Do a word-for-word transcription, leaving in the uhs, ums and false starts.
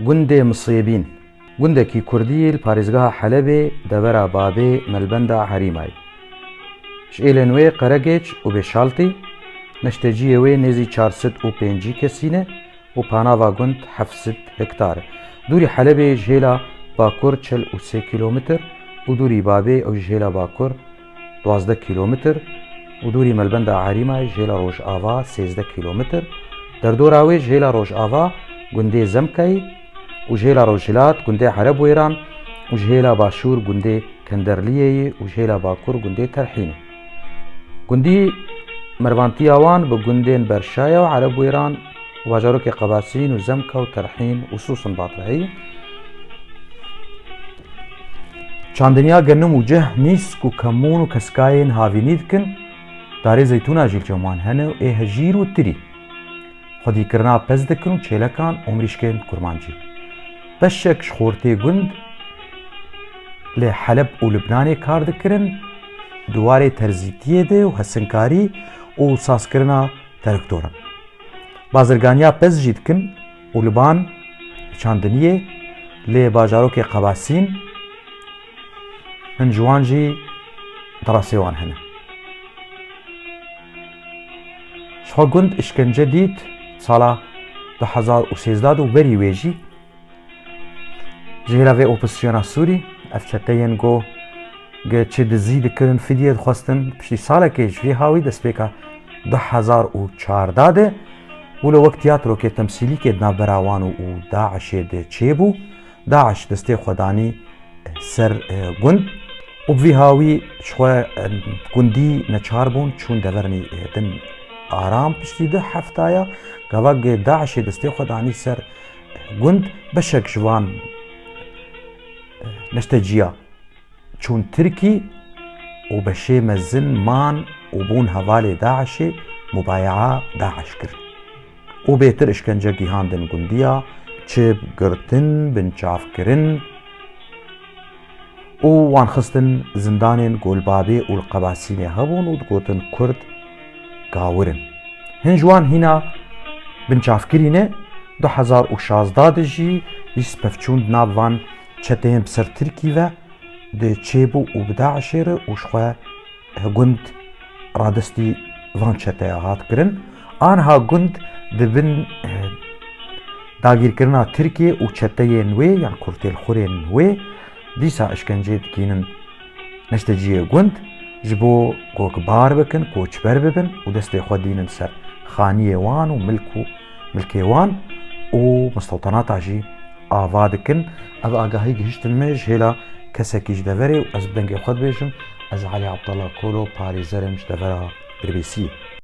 Gundê Misêbîn, gundekî kurdî li parêzgeha Helebê, devera Babê, Melbenda Herîmayê. Ji êlên wê Qeregêç û Bêşaltî, neşteciyê wê nêzî çar sed û pêncî kesî ne û panava gund heft sed hektar e. Dûrî Helebê ji hêla bakur çil û sê kîlometr û dûrî Babê ew ji hêla bakur duwazdeh kîlometr û dûrî Melbenda Herîmayê ji hêla rojava sêzdeh kîlometr. Derdora wê ji hêla rojava gundê Zemkayî û ji hêla rojhilat gundê Erebwêran û ji hêla başûr gundê Kenderliyeyê û ji hêla bakur gundê Terhînê. Gundî mervantiya wan bi gundên Berşaya û Erebwêran û bajarokê Qebasîn û Zemka û Terhîn û Sûsinbat re heye. Çandiniya genim û cih, nîsk û kemûn û keskayên havînî dikin, darê zeytûna jî li cem wan hene û ê hejîr û tirî. Xwedîkirina pez dikin û çêlekan û mirîşkên kurmancî. Beşek ji xortê gund li Heleb û Libnanê kar dikirin, di warê terzîtiyê de û hesinkarî û sazkirina teraktoran. Bazirganiya pez jî dikin û li ban çandiniyê li bajarokê Qebasîn hin ji wan jî derasê wan hene. Ji xwe gund îşkence dît sala du hezar û sêzdeh û berî wê jî ji hêla vê opozisyona Sûrî, ev çeteyên ku gi çi dizî dikirin, fidye dixwestin, piştî salekê ji vê hawî destpêka du hezar û çardeh de wilo wek tiyatrokê temsîlîkê di navbera wan û, û DAIŞê de çêbû. DAIŞ destê xwe danî ser, e, gund û bi vî hawî ji xwe, e, gundî neçar bûn, çûn devernî, e, din aram. Piştî du heftaya gava gi DAIŞê destê xwe danî ser, e, gund, beşek ji van, e, neşteciya çûn Tirkî û beşê mezin man û bûn hevalê DAIŞê, mubaye'a DAIŞ kirin. û bêtir îşkence gihandin gundiya, çi girtin, binçavkirin û wan xistin zindanên Golbabê û li Qebasînê hebûn û digotin Kurd gawir in. Hin ji wan hîna binçavkirî ne, du hezar û şazdeh de jî bîst pevçûn di nav van çeteyên bi ser Tirkî ve di çêbû û bi DAIŞê re û ji xwe gund radestî van çeteya hat kirin. Aniha gund di bin, eh, dagîrkirina Tirkiyê û çeteyên wê yan kurtêlxurên wê dîsa îşkenceyê dikînin neşteciyê gund ji bo ku bar bikin, koçber bibin û destê xwe dînin ser xaniyê wan û milk û milkê wan û mistewtenata jî ava dikin. Ev agahî gihiştin me ji hêla kesekî ji deverê û ez bi dengê xwe dibêjim, ez Elî Abdullah Kolo, parêzer im ji devera Dirbêsiyê.